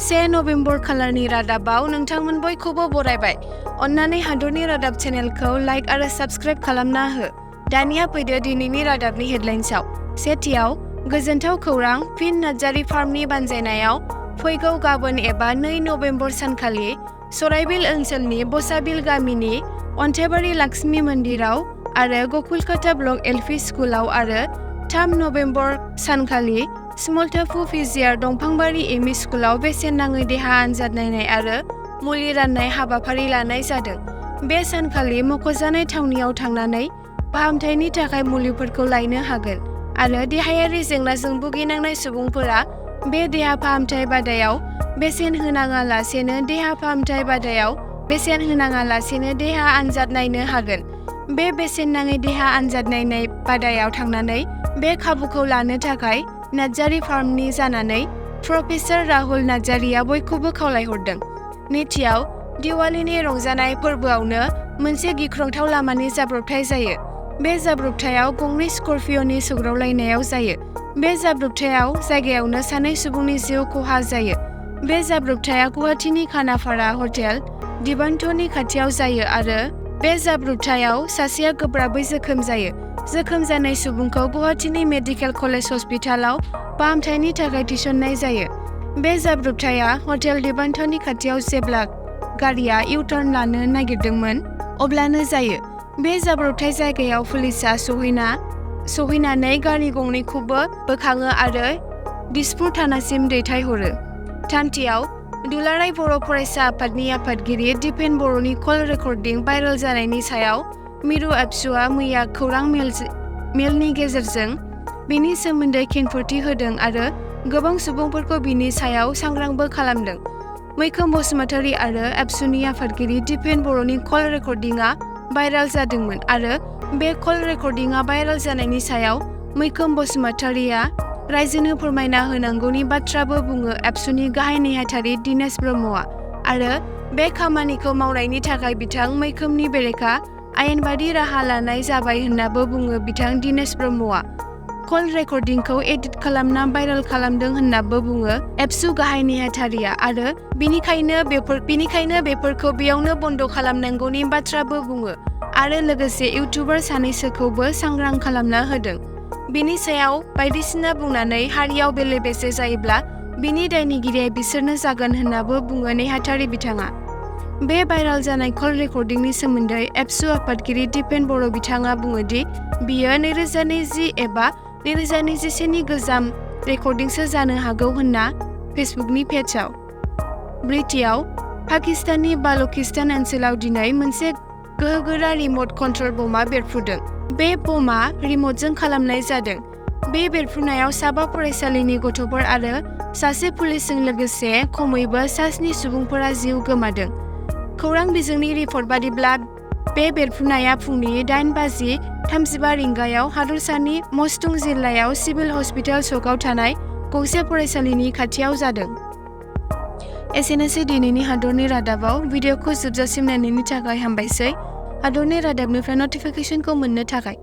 1 November खालारनि रादाबाव नोंथांमोन बयखौबो बरायबाय। अन्नानै हादरनि रादाब चेनेलखौ लाइक आरो साबस्क्राइब खालामना हो। दानिया फैदो दिनैनि रादाबनि हेडलाइन्सआव। सेथियाव, गोजोनथाव खौरां, फिन नार्जारी फार्मनि बानजायनायाव फैगौ गाबोन एबा 2 नबेम्बर सानखालि सराइबिल ओनसोलनि बसाबिल गामिनि अन्थाइबारि लक्ष्मी मन्दिराव आरो गकुलकाटा ब्लक एलपि स्कुलाव आरो 3 नबेम्बर सानखालि स्मलटाफु फिजियार दंफांबारि एमइ स्कुलाव बेसेन नाङै देहा आनजाद नायनाय आरो मुलि राननाय हाबाफारि लानाय जादों। बे सानखालि मख'जानाय थावनियाव थांनानै फाहामथायनि थाखाय मुलिफोरखौ लायनो हागोन आरो देहायारि जेंनाजों भुगिनांनाय सुबुंफोरा बे देहा फाहामथाय बादायाव बेसेन होनाङालासेनो देहा आनजाद नायनो हागोन। बे बेसेन नाङै देहा आनजाद नायनाय बादायाव थांनानै बे खाबुखौ लानो थाखाय नार्जारी फार्मनि जानानै प्रफेसार राहुल नार्जारीया बयखौबो खावलायहरदों। नैथियाव, दिवालीनि रंजानाय फोरबोआवनो मोनसे गिख्रंथाव लामानि जाब्रबथाय जायो। बे जाब्रबथायाव गंनै स्कर्पिय'नि सौग्रावलायनायाव जायो। बे जाब्रबथायाव जायगायावनो सानै सुबुंनि जिउ खहा जायो। बे जाब्रबथाया गुवाहाटीनि खानाफारा हटेल दिबान्टनि खाथियाव जायो आरो बे जाब्रबथायाव सासेया गोब्राबै जोखोम जायो। जोखोम जानाय सुबुंखौ गुवाहाटीनि मेडिकेल कलेज हस्पिटालाव फाहामथायनि थाखाय थिसननाय जायो। बे जाब्रबथाया हटेल दिबान्टनि खाथियाव जेब्ला गारिआ इउ-टार्न लानो नागिरदोंमोन अब्लानो जायो। बे जाब्रबथाय जायगायाव पुलिसआ सौहैनानै गारि गंनैखौबो बोखाङो आरो दिसपुर थानासिम दैथायहरो। थामथियाव, दुलाराय बर' फरायसा आफादनि आफादगिरि दिपेन बर'नि कल रेकर्डिं भाइरेल जानायनि सायाव मिरु ABSUआ मैया खौरां मेलनि गेजेरजों बेनि सोमोन्दै खेंफोरथि होदों आरो गोबां सुबुंफोरखौ बिनि सायाव सांग्रांबो खालामदों। मैखोम बसुमतारी आरो ABSUनि आफादगिरि दिपेन बर'नि कल रेकर्डिंआ भाइरेल जादोंमोन आरो बे कल रेकर्डिंआ भाइरेल जानायनि सायाव मैखोम बसुमतारीया रायजोनो फोरमायना होनांगौनि बाथ्राबो बुङो ABSUनि गाहाय नेहाथारि दिनेश ब्रह्मआ आरो बे खामानिखौ मावनायनि थाखाय बिथां मैखोमनि बेरेखा आयेनबादि राहा लानाय जाबाय होन्नाबो बुङो बिथां दिनेश ब्रह्मआ। कल रेकर्डिंखौ एडिट खालामना भाइरेल खालामदों होन्नाबो बुङो ABSU गाहाय नेहाथारिया आरो बिनिखायनो बेफोरखौ बेयावनो बन्द खालामनांगौनि बाथ्राबो बुङो आरो लोगोसे इउटुबार सानैसोखौबो सांग्रां खालामना होदों। बिनि सायाव बायदिसिना बुंनानै हारियाव बेले-बेजे जायोब्ला बिनि दायनिगिरिया बिसोरनो जागोन होन्नाबो बुङो नेहाथारि बिथाङा। बे भाइरेल जानाय कल रेकर्डिंनि सोमोन्दै ABSU आफादगिरि दिपेन बर' बिथाङा बुङोदि बियो 2020 एबा 2021 नि गोजाम रेकर्डिंसो जानो हागौ होन्ना फेसबुकनि पेजआव। ब्रैथियाव, पाकिस्ताननि बालुचिस्तान ओनसोलाव दिनै मोनसे गोहोगोरा रिमट कन्ट्रल बमा बेरफ्रुदों। बे बमा रिमटजों खालामनाय जादों। बे बेरफ्रुनायाव 7 फरायसालिनि गथ'फोर आरो सासे पुलिसजों लोगोसे खमैबो 7 सुबुंफोरा जिउ गोमादों। खौरां बिजोंनि रिपर्ट बादिब्ला बे बेरफ्रुनाया फुंनि 8:35 रिंगायाव हादरसानि मस्टुं जिल्लायाव सिभिल हस्पिटाल सकआव थानाय गंसे फरायसालिनि खाथियाव जादों। एसेनोसै दिनैनि हादरनि रादाबाव। भिडिअखौ जोबजासिम नायनायनि थाखाय हामबायसै। हादरनि रादाबनिफ्राय नटिफिकेसनखौ मोननो थाखाय